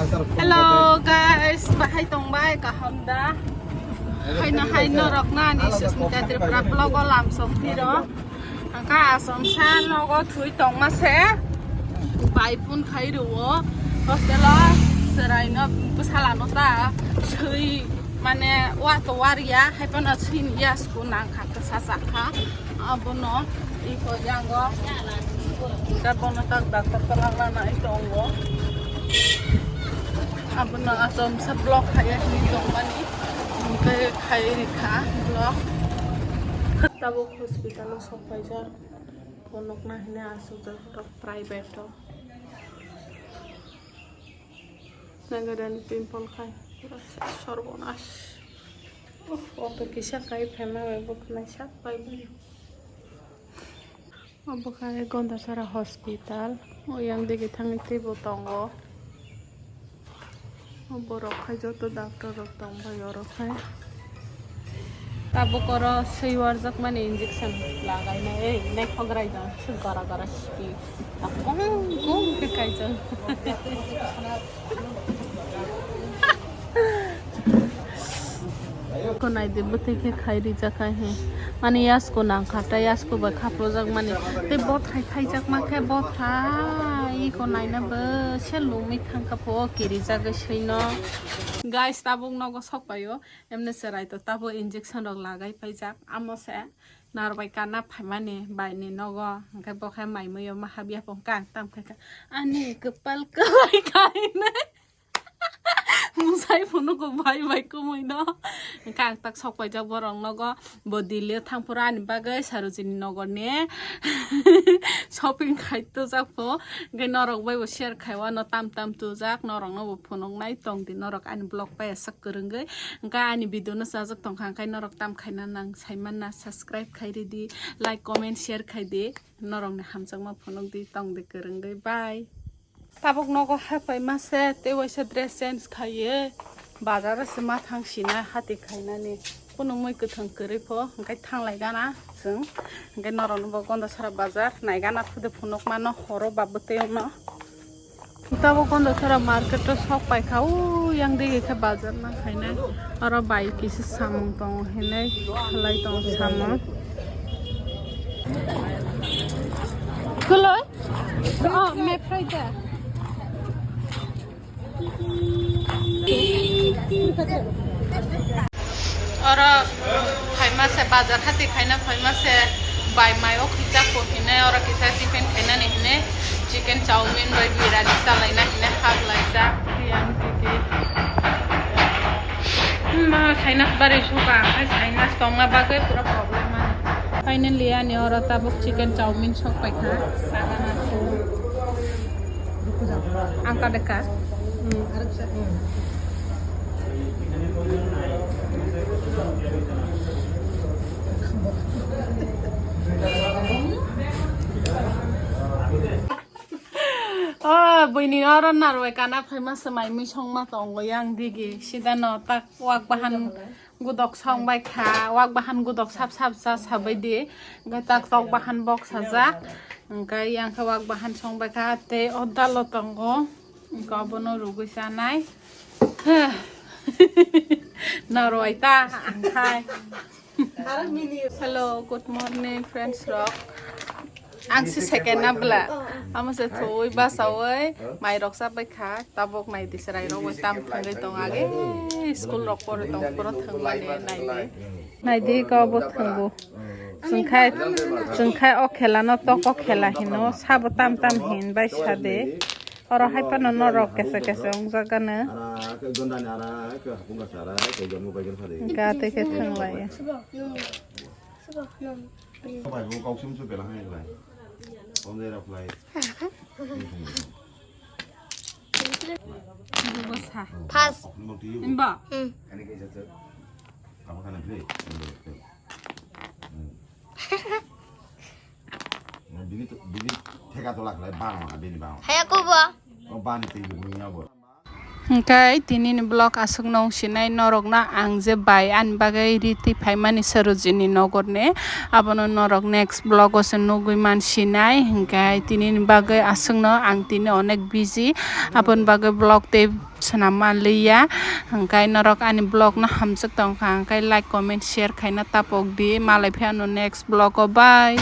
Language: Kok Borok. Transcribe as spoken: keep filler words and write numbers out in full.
Hello guys, bahai tongbai kaham da? Haino hai norok na ani Susmita Tripura vlog o lamsong phiro. Angka asomsa nogo thui tongma se. Bai phone khai rwo. Hostel o chwrai no bwsala no ta swi mane wa to waria hai phano sini ya sku nang kha kwsa sa kha. Abono iko yango. Da bono tak doctor kwlangna nai tongo. Abono asomsa block khaiya hini tongmani. Hingke khai rikha block. Tabuk hospital o sok paijak. Phunukna hini aswkjak borok private o. Nagada ni pimple khai pura ses sorbonas. Uff, o to kisa kai phaima bai bo khwnai sak pai bai. Obo khai Gondasara hospital. O yang digi thangwi teibo tongo. O borok khai joto doctor rok tong bai oro khai. Tabuk oro swi warjakmani injection lagainai, ei, naithok rai jang, se gora gora siki. Tabuk kung kung khe kaijak. Ko naidi bwtwi khe khai rijak hai he. Mani yasko nang kha, tei yasko bai khaprojak mani. Tei bothai khaijakma khe bothai, iko naina bo se lungwi thang kha pho kirijagwi swino. Guys, tabuk nogo sok paio. Emne chwrai to tabo injection rok lagai paijak. Amo se narbai kana phaimani bai ni nogo. Hwnkhe bo khe mai muiyo ma habya pong kang tam khe kha. Ani kwpal kwbai kainai. Musai phunukgo bai bai kumui no. Hwnkhe ang tak sok paijak borok nogo. Bo Delhi o thang phuru ani bagwi Sarojini Nogor ni shopping khai tujak pho. Hwnkhe norok bai bo share khai wano tam tam tujak. Norok no bo phunuknai tong di norok ani vlog bai aswk kwrwngwi. Hwnkhe ani video no chajak tongkha, hwnkhe norok tam khaina nang saimanna, subscribe khai ridi, like, comment, share khai di, norok ni hamjakma phunuk di, tong di kwrwngwi, bye. Tabuk nogo hai paima se, tei waisa dress change khaiwi bazar o se ma thang sina hati khainani. Kunu mui kwthwng kwrwi pho, hwnkhe thanglai gana chwng, hwnkhe norok no bo Gondasara bazar nai gana phude phunuk mano horo ba bwtwi no. Tabuk Gondasara market o sok paikha, o yang digi khe bazar ma khainai. Oro bai kisa samung tongo hinwi khalai tongo samung. Kwlwi? Oh, me phai da. Oro phaima se bazar hati khaina phaima se bai mai o khijak bo hinwi oro kisa tiffin khainani hinwi chicken chowmin bai birani chalaina hinwi hap laijak. Yang tiki. Ma khaina bari suka, khai khaina tongna bagwi pura problem ani. Finally ani oro tabuk chicken chowmin sok paikha. Ang ka dekha. Hmm. O buini oro narwai kana phaima se mai mui songma tongo yang digi sida no tak wak bahan gudok song bai kha, wak bahan gudok sap sap cha sabai di, hwnkhe tak tok bahan bok sajak, hwnkhe yang khe wak bahan song bai kha tei o dalo tongo, hwnkhe obono rugwi chanai. Narwai ta ang khai. Hello, good morning friends rok. Ang si second na bla. Amo se thoi basawi mai rok sa bai kha. Tabok nai di chwrai rok bai tam thangwi tong age. School rok pore tong poro thangmani nai di. Nai di ko bo thango. Chwngkhai chwngkhai o khela no tok o khela hino sabo tam tam hin bai sa de. Oro hai phano norok kesa kesa wngjakgano. Ara, ke gondani ara, ke hapunga sara, ke jomo bai gana sari. Hwnkhe tei khe thwnglaiya. Bai bo kok sum su pela hai lai. Onde ra plai. Bugo sa. Pas. Imba. Hmm. Ani ke jat. Apa kana play? Bini to, bini theka to laklai bang ma bini bang. Haya kubo. O bani tei bini ya bo. Hwnkhe tinini vlog aswkno wng sinai norokno ang je bai ani bagwi ritwi phaimani Sarojini nogorni, abono norok next vlog o se nugwi man sinai. Hwnkhe tinini bagwi aswkno ang tini onek busy, aboni bagwi vlog tei swnam manliya. Hwnkhe norok ani vlog no hamjak tongkha, hwnkhe like, comment, share khaina tapok di. Malai phiyano next vlog o, bye.